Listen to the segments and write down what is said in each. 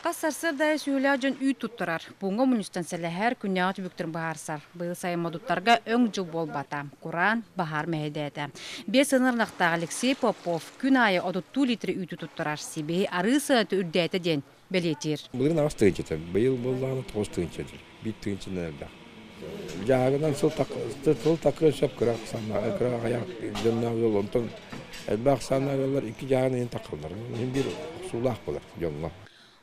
Хас сарсыарда аайы сүөһүлээх дьон үүт туттарар, пууҥҥа мунньустан сэлэһэр, күннээҕи түбүктэрин быһаарсар. Быйыл сайын модуттарга өҥ дьыл буолбата, кураан, баһаар мэһэйдээтэ. Биэс ыанар ынахтаах Алексей Попов күн аайы отуттуу литрэ үүтү туттарар, сибиһи арыы сыаната үрдээтэ диэн бэлиэтиир. Былырыын 8 тыһыынча этэ, быйыл буоллаҕына 9 тыһыынча этэ, 1 тыһыынчанан элбэх. Дьааһыгынан сыл сыл такыан сөп кыра ахсааннаах, кыра аҕыйах дьонноох ыал, онтон элбэх ахсааннаах ыаллар икки дьааһын иһин таххаллар. Иһин биир охсуулаах буолар дьоҥҥо.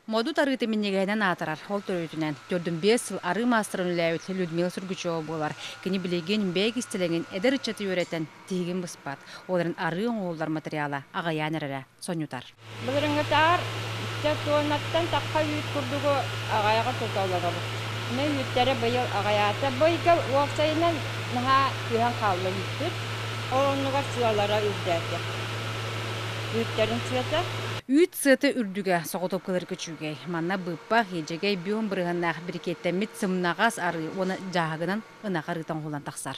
Модут арыыта минньигэһинэн аатырар. Ол төрүөтүнэн 45 сыл арыы маастарын үлэлээбит Людмила Сургучева буолар. Кини билигин бэйэ кистэлэҥин эдэр ыччаты үөрэтэн тиһигин быспат. Ол эрэн арыы оҥоһуллар материала аҕыйаан эрэрэ сонньутар. Былырыҥҥытаар туоннаттан тахха үүт курдугу аҕайаҕа тута олоробут. Мин үүттэрэ быйыл аҕайаата. Быйыл уопсайынан наһаа түһэн хаалла үүппүт. Ол оннугар сыалара үрдээтэ. Үүттэрин сыата. Үүт сыата үрдүгэ соҕотуопкаларга үчүгэй. Манна быыппах, иэдьэгэй, бүөн бырыһыаннаах бирикиэттэммит сымнаҕас арыы уонна дьааһыгынан ынах арыыта оҥоһуллан тахсар.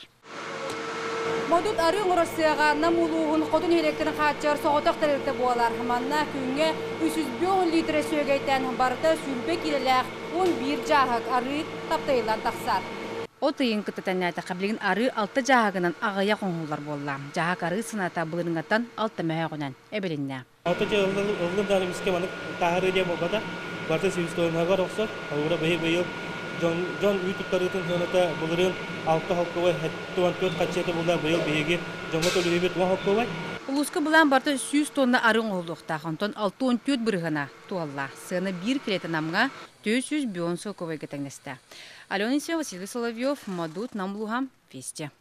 Модут арыы оҥорор сыаҕа Нам улууһун хоту нэһилиэктэрин хааччыйар соҕотох тэрилтэ буолар. Манна күҥҥэ 310 литрэ сүөгэйтэн барыта 20 киилэлээх 11 дьааһык арыы таптайыллан тахсар. От ыйын кытта тэҥнээтэххэ, билигин арыы алта дьааһыгынан аҕыйах оҥоһуллар буолла. Дьааһык арыы сыаната былырыыҥҥыттан алта мөһөөҕүнэн эбилиннэ. Алта дьэ ыллын даҕаны эмискэ маннык тааһырыы диэн буолбата. Барыта себестоимоһыгар охсор. Холобура, быйыл дьон, дьон үүт туттарыытын сыаната былырыын 6 холкуобай 74 хаччыата буолла. Быйыл биһиги дьоҥҥо төлүүбүт 10 холкуобай. Улууска былаан барыта 100 тонна арыы оҥоһуллуохтаах, онтон 64 бырыһыана туолла. Сыана биир килэтэ Намҥа 400 бион солкуобайга тэҥнэстэ. Алена Исеева, Василий Соловьев, Модут, Нам улууһа, Вести.